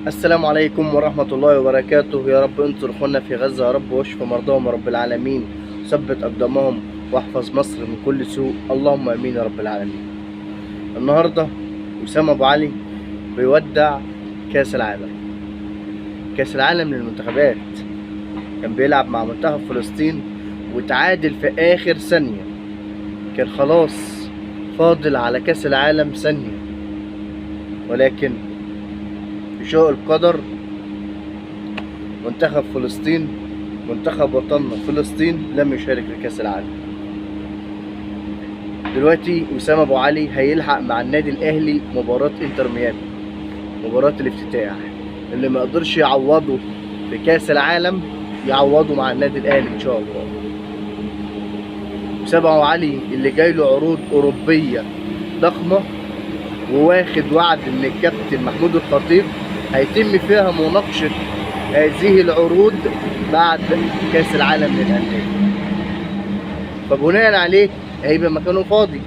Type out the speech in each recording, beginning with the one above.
السلام عليكم ورحمة الله وبركاته. يا رب انصر اخواننا في غزة يا رب، واشف مرضاهم يا رب العالمين، ثبت أقدامهم واحفظ مصر من كل سوء، اللهم امين يا رب العالمين. النهارده وسام ابو علي بيودع كاس العالم، كاس العالم للمنتخبات. كان بيلعب مع منتخب فلسطين وتعادل في اخر ثانية، كان خلاص فاضل على كاس العالم ثانية، ولكن بشوء القدر منتخب فلسطين، منتخب وطننا فلسطين، لم يشارك في كاس العالم. دلوقتي وسام ابو علي هيلحق مع النادي الاهلي مباراة انتر ميامي، مباراة الافتتاح، اللي ما قدرش يعوضه في كاس العالم يعوضه مع النادي الاهلي ان شاء الله. وسام ابو علي اللي جاي له عروض اوروبية ضخمة، وواخد وعد من الكابتن محمود الخطيب هيتم فيها مناقشة هذه العروض بعد كاس العالم للأندية. فبناء عليه هيبقى مكانه فاضي،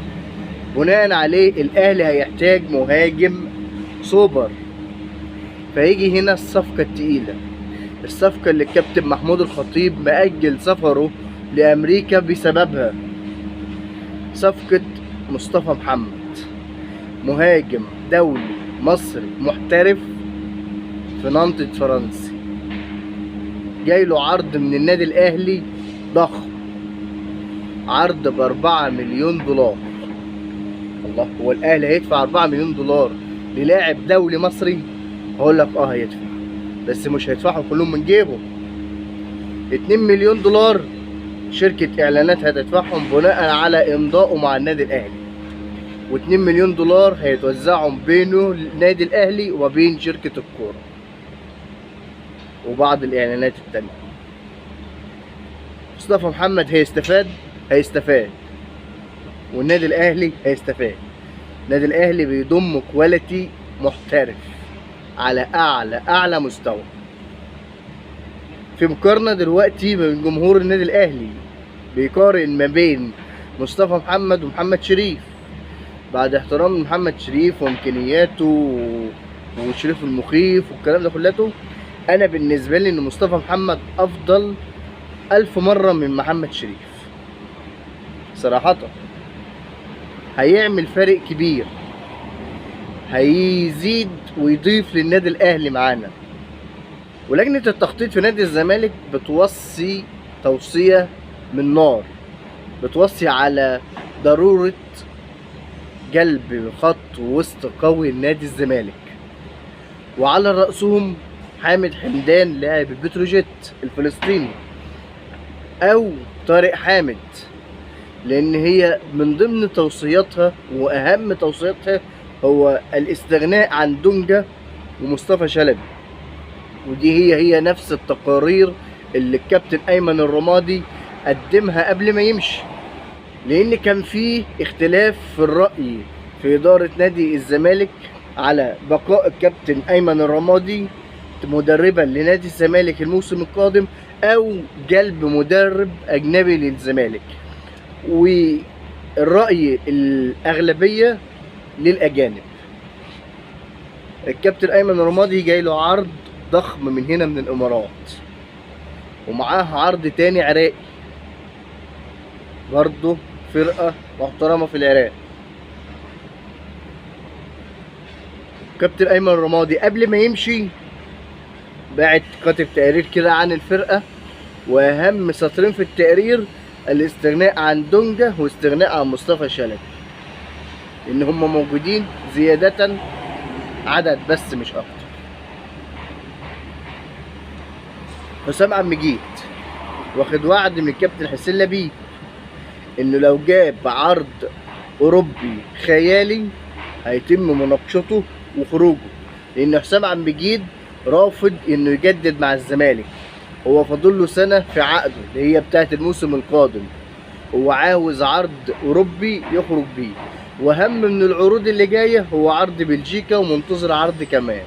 بناء عليه الاهلي هيحتاج مهاجم سوبر. فيجي هنا الصفقة التقيلة، الصفقة اللي الكابتن محمود الخطيب مأجل سفره لأمريكا بسببها، صفقة مصطفى محمد، مهاجم دولي مصري محترف في نانت فرنسي، جاي له عرض من النادي الاهلي ضخم، عرض ب4 مليون دولار. الله، هو الاهلي هيدفع 4 مليون دولار للاعب دولي مصري؟ هقول لك اه هيدفع، بس مش هيدفعهم كلهم من جيبه. 2 مليون دولار شركة اعلانات هتدفعهم بناء على امضائه مع النادي الاهلي، و2 مليون دولار هيتوزعوا بينه النادي الاهلي وبين شركة الكورة وبعض الاعلانات التانية. مصطفى محمد هيستفاد، والنادي الاهلي هيستفاد. النادي الاهلي بيضم quality محترف على اعلى اعلى مستوى. في مقارنة دلوقتي بين جمهور النادي الاهلي بيقارن ما بين مصطفى محمد ومحمد شريف، بعد احترام محمد شريف وامكانياته وشريف المخيف والكلام ده كلته، انا بالنسبة لي ان مصطفى محمد افضل 1000 مرة من محمد شريف صراحة. هيعمل فارق كبير، هيزيد ويضيف للنادي الاهلي معانا. ولجنة التخطيط في نادي الزمالك بتوصي توصية من نار، بتوصي على ضرورة جلب خط وسط قوي لنادي الزمالك، وعلى رأسهم حامد حمدان لاعب البتروجيت الفلسطيني او طارق حامد، لان هي من ضمن توصياتها واهم توصياتها هو الاستغناء عن دونجا ومصطفى شلبي. ودي هي هي نفس التقارير اللي الكابتن ايمن الرمادي قدمها قبل ما يمشي، لان كان فيه اختلاف في الرأي في ادارة نادي الزمالك على بقاء الكابتن ايمن الرمادي مدربا لنادي الزمالك الموسم القادم او جلب مدرب اجنبي للزمالك، والرأي الاغلبية للاجانب. الكابتن ايمن الرمادي جاي له عرض ضخم من هنا من الامارات، ومعاه عرض تاني عراقي برضه، فرقة محترمة في العراق. كابتن ايمن الرمادي قبل ما يمشي بعت كاتب تقرير كده عن الفرقة، واهم سطرين في التقرير الاستغناء عن دونجا واستغناء عن مصطفى شلبي، ان هم موجودين زيادة عدد بس مش اكتر. حسام عبد المجيد واخد وعد من الكابتن حسين لبيب انه لو جاب عرض اوروبي خيالي هيتم مناقشته وخروجه، لان حسام عبد المجيد رافض انه يجدد مع الزمالك، هو فاضل له سنة في عقده اللي هي بتاعت الموسم القادم، هو عاوز عرض اوروبي يخرج بيه، واهم من العروض اللي جاية هو عرض بلجيكا، ومنتظر عرض كمان.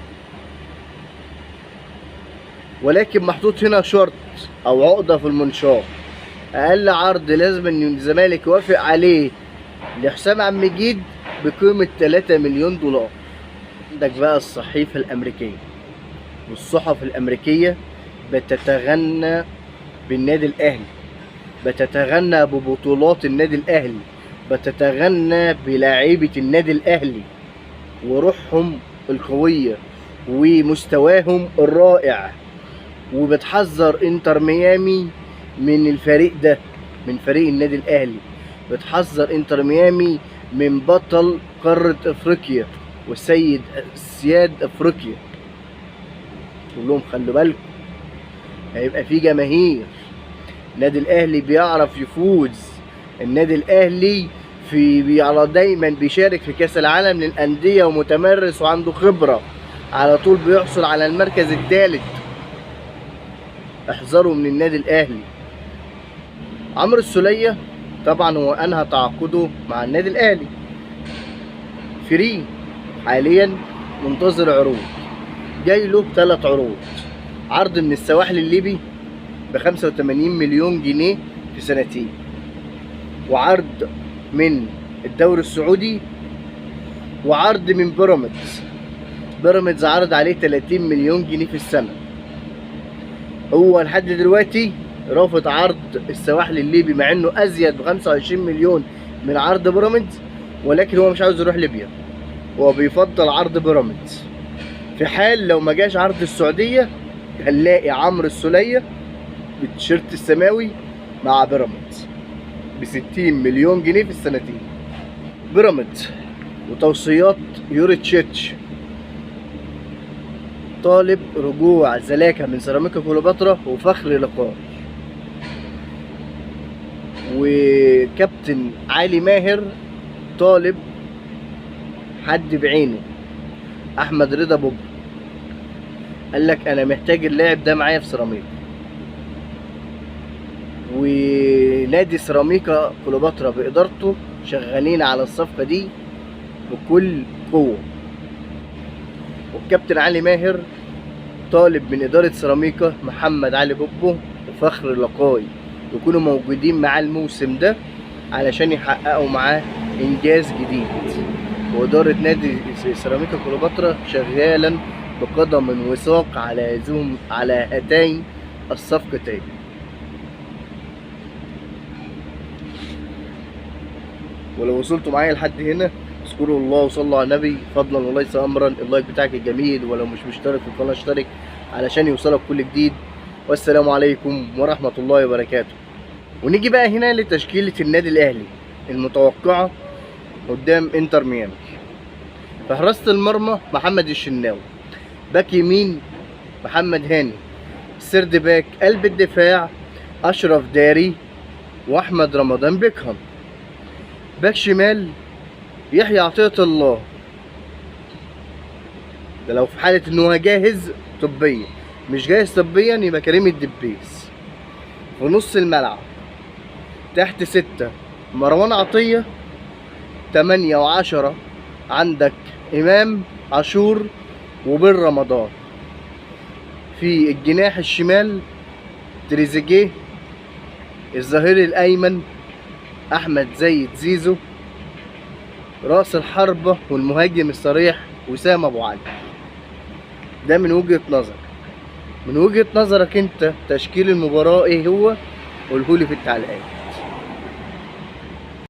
ولكن محطوط هنا شرط او عقده في المنشار، اقل عرض لازم ان الزمالك يوافق عليه لحسام عبد المجيد بقيمة 3 مليون دولار. عندك بقى الصحيفة الامريكية والصحف الأمريكية بتتغنى بالنادي الأهلي، بتتغنى ببطولات النادي الأهلي، بتتغنى بلاعيبة النادي الأهلي وروحهم القوية ومستواهم الرائع، وبتحذر انتر ميامي من الفريق ده، من فريق النادي الأهلي. بتحذر انتر ميامي من بطل قارة افريقيا وسيد سياد افريقيا. تقول لهم خلوا بالكم، هيبقى في جماهير. النادي الاهلي بيعرف يفوز، النادي الاهلي في دايما بيشارك في كاس العالم للانديه ومتمرس وعنده خبره، على طول بيحصل على المركز الثالث. احذروا من النادي الاهلي. عمرو السوليه طبعا هو انهى تعاقده مع النادي الاهلي، free حاليا، منتظر عروض. جاي له 3 عروض: عرض من السواحل الليبي ب 85 مليون جنيه في سنتين، وعرض من الدوري السعودي، وعرض من بيراميدز. بيراميدز عرض عليه 30 مليون جنيه في السنة. هو لحد دلوقتي رافض عرض السواحل الليبي مع انه ازيد ب 25 مليون من عرض بيراميدز، ولكن هو مش عاوز يروح ليبيا، هو بيفضل عرض بيراميدز. في حال لو ما جاش عرض السعودية هنلاقي عمرو السولية بالتيشيرت السماوي مع بيراميدز ب 60 مليون جنيه في السنتين. بيراميدز وتوصيات يوريتشيتش طالب رجوع زلاكا من سيراميكا كليوباترا وفخر لقاء، وكابتن علي ماهر طالب حد بعينه، احمد رضا بوب، قال لك انا محتاج اللاعب ده معايا في سيراميكا. ونادي سيراميكا كليوباترا بادارته شغالين على الصفقه دي بكل قوه. والكابتن علي ماهر طالب من اداره سيراميكا محمد علي بوبو وفخر لقاي يكونوا موجودين معاه الموسم ده علشان يحققوا معاه انجاز جديد. واداره نادي سيراميكا كليوباترا شغالا بقدم وساق على هاتين الصفقتين. ولو وصلتوا معايا لحد هنا اذكروا الله وصلوا على النبي فضلا وليس امرا. ال like بتاعك الجميل، ولو مش مشترك في القناه اشترك علشان يوصلك كل جديد. والسلام عليكم ورحمه الله وبركاته. ونيجي بقى هنا لتشكيله النادي الاهلي المتوقعه قدام انتر ميامي. في حراسه المرمى محمد الشناوي، back يمين محمد هاني، third back قلب الدفاع اشرف داري واحمد رمضان بيكهام، back شمال يحيى عطية الله، ده لو في حالة ان هو جاهز طبيا، مش جاهز طبيا يبقى كريم الدبيس. في نص الملعب تحت 6 مروان عطية، 8 و10 عندك إمام عاشور وبن رمضان. في الجناح الشمال تريزيجيه، الظهير الأيمن أحمد زيد زيزو، رأس الحربة والمهاجم الصريح وسام أبو علي. ده من وجهة نظر. من وجهة نظرك أنت تشكيل المباراة إيه هو؟ قولهولي في التعليقات.